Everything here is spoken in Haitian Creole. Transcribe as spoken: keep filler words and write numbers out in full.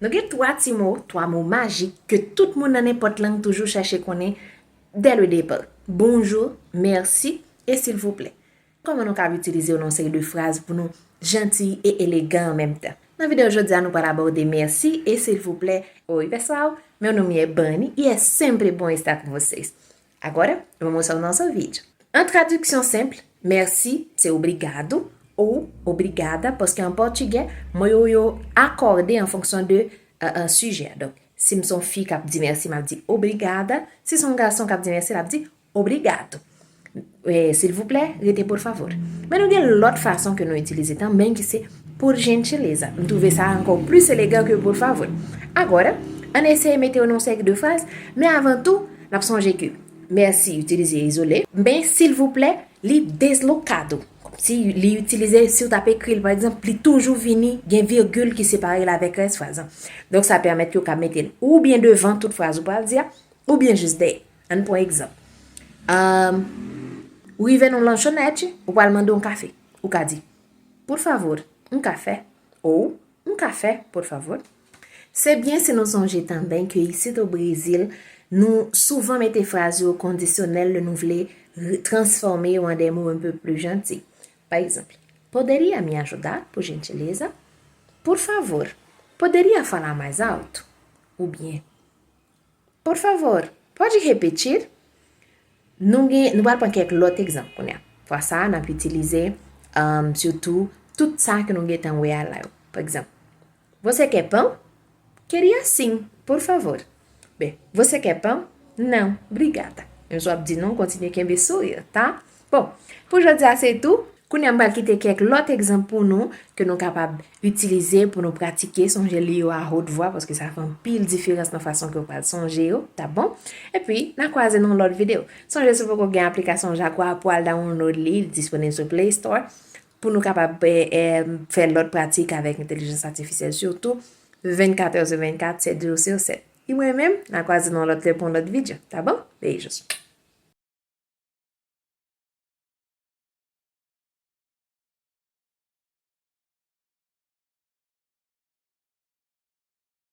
Nou gen twa ti mo, twa mo majik ke tout moun nan nenpòt lang toujou chèche konnen dès le départ. Bonjou, mèsi e silvouplè. Kòman nou kab itilize yo nan yon seri de fraz pou nou janti e elegan an menm tan? Nan videyo jodi a, nou pral abòde mèsi e silvouplè. Oi, pessoal, meu nome é Bani e é sempre bom estar com vocês. Agora, vamos ao nosso vídeo. An tradiksyon senp, mèsi se obrigado ou obrigada, paske an pòtigè, mo yo yo akòde an fonksyon de uh, uh, sijè. Donk, si m se yon fi k ap di mèsi, m ap di obrigada. Si se yon gason k ap di mèsi, l ap di obrigado. Eh, silvouplè, rete por favor. Men nou gen lòt fason ke nou itilize tanben ki se por gentileza. M twouve sa ankò plis elegan ke por favor. Agora, ann eseye mete yo nan yon seri de fraz, men avan tou, n ap sonje ke mèsi itilize izole, men silvouplè, li deslokado. Kòmsi li itilize, si w t ap ekri l, pa egzanp, li toujou vini, gen virgil ki separe l avèk rès fraz lan. Donk, sa pèmèt ke w ka mete l oubyen devan tout fraz ou pral di a, oubyen jis dèyè. Ann pran egzanp. Um, ou rive nan lanchonèt, ou pral mande yon kafe. Ou ka di, por favor, um café. Ou, um café, por favor. Se byen si nou sonje tanben ke isit o Brezil, nou souvan mete fraz yo kondisyonèl lè nou vle re- transfòme yo an de mo un peu plus gentil. Pa egzanp, poderia me ajudar, por gentileza? Por favor, poderia falar mais alto? Oubyen, por favor, pode repetir? Nou gen, nou pral pran kèk lòt egzanp kounye a. Fwa sa a, n ap itilize um, sitou tout sa ke nou gentan wè a la yo. Pa egzanp, você quer pão? Queria sim, por favor. Ben, você quer pão? Não, obrigada. Menm si w ap di non, kontinye kenbe sourire, ta? Bon, pou jodi a se tou. Kounye a m pral kite kèk lòt egzanp pou nou ke nou kapab itilize pou nou pratike. Sonje li yo a haute voix paske sa fè anpil diferans nan fason ke w pral sonje yo, ta bon? Epi, n a kwaze nan yon lòt videyo. Sonje si w poko gen aplikasyon Jaguar pou al download li, li disponib sou Play Store. Pou nou kapab eh, eh, fè lòt pratik avèk entèlijans atifisyèl, sitou vennkat è sou vennkat, sèt jou sou sèt. E mwen menm, n a kwaze nan lòt lè pou yon lòt videyo, ta bon? Beijos.